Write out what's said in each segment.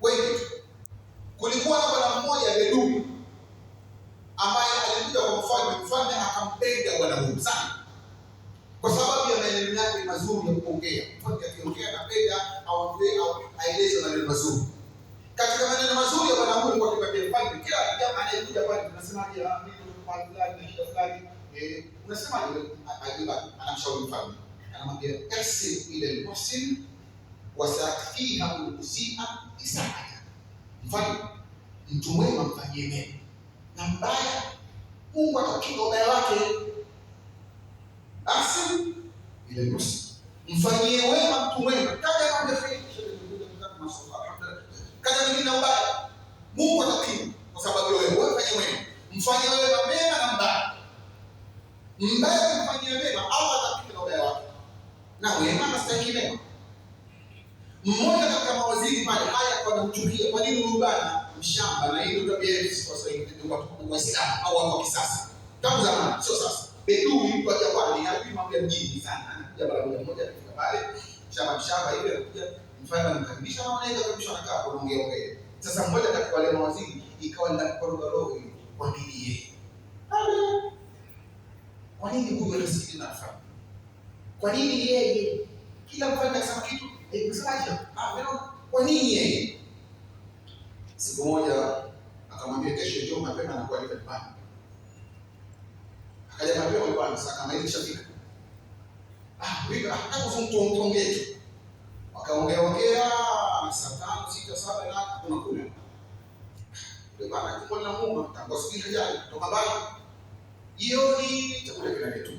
Wengi tu. Kulikuwa na bwana mmoja Bedui ambaye alikuja kwa mfalme, mfalme akampenda bwana huyu sana kwa sababu ya maneno yake mazuri ya kuongea. Mfalme akiongea anapenda aongee au aeleze maneno mazuri. Katika maneno mazuri ya bwana huyu alikuwa akipatia mfalme, kila jamaa anayekuja pale tunasemaje, ah, mimi niko pale fulani na shida fulani, unasemaje? Ajiba, anamshauri mfalme, anamwambia ihsin ila al-muhsin wa sakfiha al-musi'a isaata. Mfalme, mtu mwema mfanyie mema na mbaya Mungu atakinga ubaya wake. Ahsin ila al-muhsin, mfanyie wema mtu mwema. Kaja kama kheri, kaja mwingine na ubaya, Mungu atakinga kwa sababu wewe wewe fanye wema, mfanyie wema mema na mbaya. Mbaya kumfanyia wema, Allah atakinga ubaya wake, na wema anastahili mema. Mmoja katika mawaziri pale haya kwa kumchukia, kwa nini huyu bwana mshamba? Na hii ndio tabia yetu sisi Waswahili, watu Waislamu au watu wa kisasa, tangu zamani, sio sasa. Bedui mtu wa jangwani hajui mambo ya mjini sana, anakuja mara moja moja, anafika pale shamba mshamba hivi, anakuja mfalme anamkaribisha, na wanaenda karibisha, wanakaa wanaongea ongea. Sasa mmoja katika wale mawaziri ikawa ni koroga roho hivi, kwa nini yeye? Kwa nini huyu anasikiliza na mfalme? Kwa nini yeye? Kila mfalme akisema kitu, msemaje? Ah, wewe kwa nini yeye? Siku moja akamwambia kesho njoo mapema na kualika nyumbani. Akaja mapema nyumbani, saa kama hivi ishafika. Ah, vipi? Ah, nataka tuongee tu. Wakaongea ongea saa 5, 6, 7 na hakuna kula. Ndio bana tumbo linamuuma, tangu asubuhi hajali, kutoka mbali. Jioni chakula kinaletwa.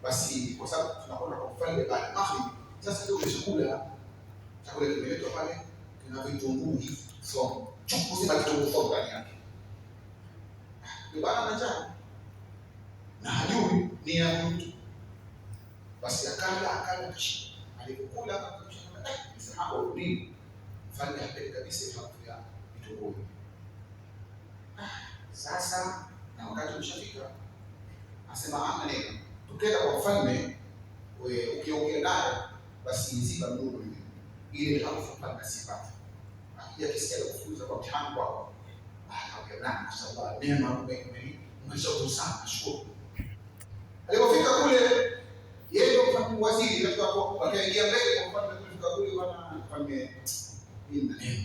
Basi kwa sababu tunakwenda kwa mfalme pale magharibi. Sasa ndio chakula chakula kimeletwa pale, kina vitunguu hivi somo. Chuku zima vitunguu somo ndani yake. Ndio bana ana njaa. Na hajui ni ya mtu. Basi akala akala kisha. Alipokula akakwisha kama nisahau nini. Mfalme hapendi kabisa harufu ya vitunguu. Sasa na wakati umeshafika, asema hamna neno. Tukienda kwa mfalme, ukiongea naye basi ziba mdomo hivi. Ile harufu mfalme asipate. Akija akisikia kufukuza kwa mtihani kwako. Akamwambia na mashallah, neema umeshauri sana, nashukuru. Alipofika kule yeye ndio mfalme waziri katika wakubwa, akaingia mbele kwa mfalme kule, fika kule bwana mfalme, mimi na neno.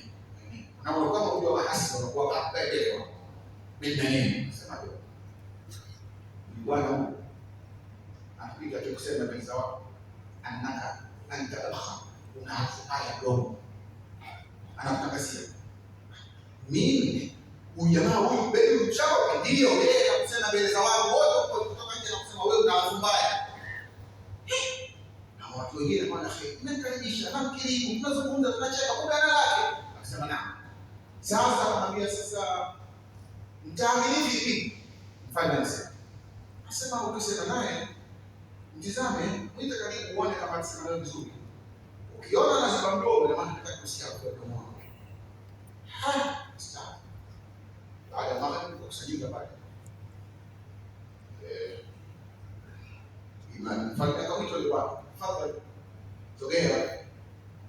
Na kama unajua mahasi wanakuwa mbele kwa mimi na neno. Sema ndio. Bwana huyu anapiga tu kusema mbele za watu, annaka anta al-akhar, una harufu mbaya mdomo. Anakutangazia. Mimi huyu jamaa huyu mbele mshamba ndio yeye anakusema mbele za watu wote huko kutoka nje na kusema wewe una harufu mbaya. Na watu wengine bwana kheri, namkaribisha, namkirimu, tunazungumza, tunacheka, kumbe ana lake. Akasema naam. Sasa akamwambia sasa mtaamini vipi? Mfalme anasema. Akasema ukisema naye mtizame, mwite karibu uone kama atasema nawe vizuri. Ukiona anaziba mdomo, ina maana hataki kusikia kwa mdomo wako. Sawa. Baada ya magharibi tukakusanyika pale. Imani mfalme akamwita yule bwana. Tafadhali. Sogea.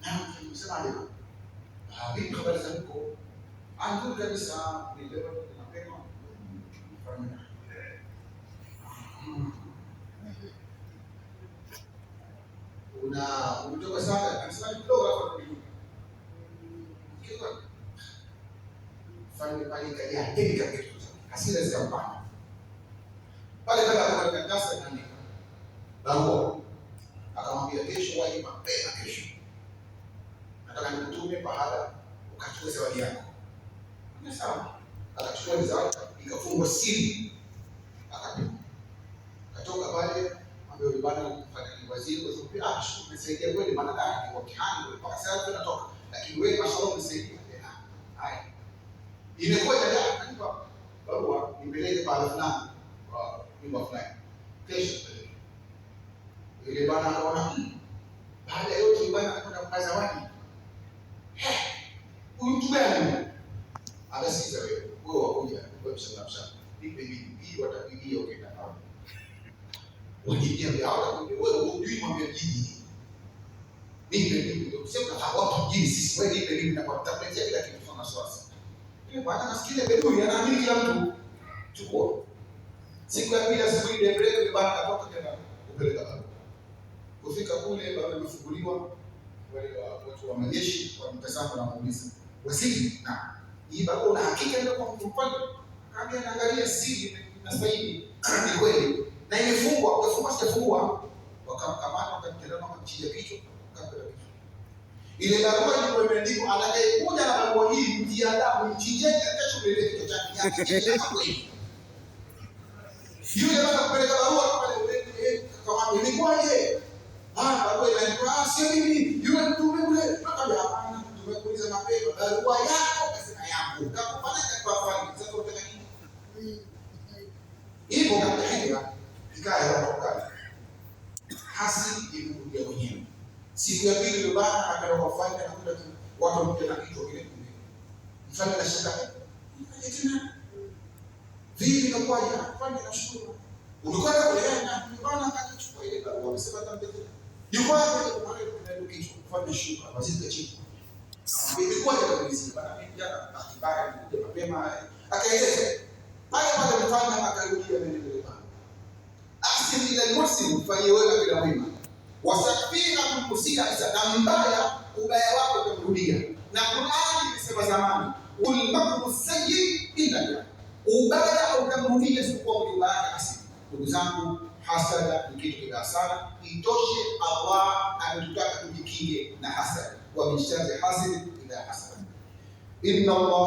Naam, msemaje? Vipi habari za huko? Nzuri kabisa. Ni leo mapema. Mfalme. Una umetoka sana, anasema kidogo hapo arudi. Kidogo. Mfalme pale ikajaa tena kabisa. Hasira zikampanda. Pale pale akaweka karatasi akaandika barua. Akamwambia kesho waje mapema kesho. Nataka nikutume pahala ukachukue zawadi yako. Ni sawa. Akachukua zawadi ikafungwa siri. Akapewa. Akatoka pale ambaye yule bwana mfanya ni waziri kwa sababu shukuru umesaidia kweli, maana dada ni mtihani ule mpaka sasa tunatoka. Lakini wewe mashallah umesaidia. Haya. Imekuwa dada akanipa barua nipeleke pahala fulani kwa nyumba fulani. Kesho peleke. Yule bwana akaona baada ya yote bwana anakwenda kumpa zawadi. Huyu mtu gani huyu? Akasikiza wewe, wewe wakuja, wewe mshamba mshamba. Nipe bibi, hii watakuibia ukienda nao. Wajiambia hawatakuibia, wewe hujui mambo ya mjini. Nipe mimi ndio sema watu mjini sisi, wewe nipe mimi na kwa nitakuletea kila kitu kwa wasiwasi. Yule bwana nasikia bedui anaamini kila mtu. Chukua. Siku ya pili asubuhi ile break yule bwana akatoka tena kupeleka barua. Kufika kule barua imefunguliwa, wale watu wa majeshi wamtazama na muuliza, "Waziri, na hii barua una hakika ndio kwa mfalme?" Akaambia, "Naangalia siri na sahihi ni kweli. Na imefungwa, ukifungwa sijafungua." Wakamkamata, wakamtazama, wakamchinja kichwa, wakamkata kichwa. Ile barua ilikuwa imeandikwa, atakayekuja na barua hii mtie adabu, mchinjeni, kesho mlete kichwa chake. Kweli. Yule baada kupeleka barua pale, akamwambia, "Ilikuwaje?" Ah, barua imeandikwa, ah, sio mimi, yule mtume yule. Akamwambia, "Hapana, tumekuuliza mapema. Barua yako kasema yangu. Kakufanya kwa mfalme. Sasa unataka nini?" Ipo katika hija hikaya ya watu hasi imekuja mwenyewe. Siku ya pili yule bwana akaenda kwa mfalme, anakuta watu wamekuja na kichwa kile kile. Mfalme anashangaa. Mfalme tena. Vipi inakuwaje? Mfalme anashukuru. Umekwenda kule na yule bwana akachukua ile barua, amesema atamletea. Yuko wapi? Pale kuna kichwa. Mfalme shuka, waziri kachukua. Ilikuwaje kabisa? Bana mimi jana bahati mbaya nilikuja mapema. Akaeleza. Pale pale mfalme akarudia neno lile bwana. Ahsin ila al-muhsin, mfanyie wema bila wema. Wasafina kumkusika isa, na mbaya ubaya wako utamrudia. Na Qur'ani imesema zamani, ul makru sayyi illa billah. Ubaya utamrudia isipokuwa mwenye ubaya wake asili. Ndugu zangu, hasada ni kitu kibaya sana. Itoshe, Allah ametutaka tujikinge na hasada. Wa min sharri hasidin idha hasada. Inna Allah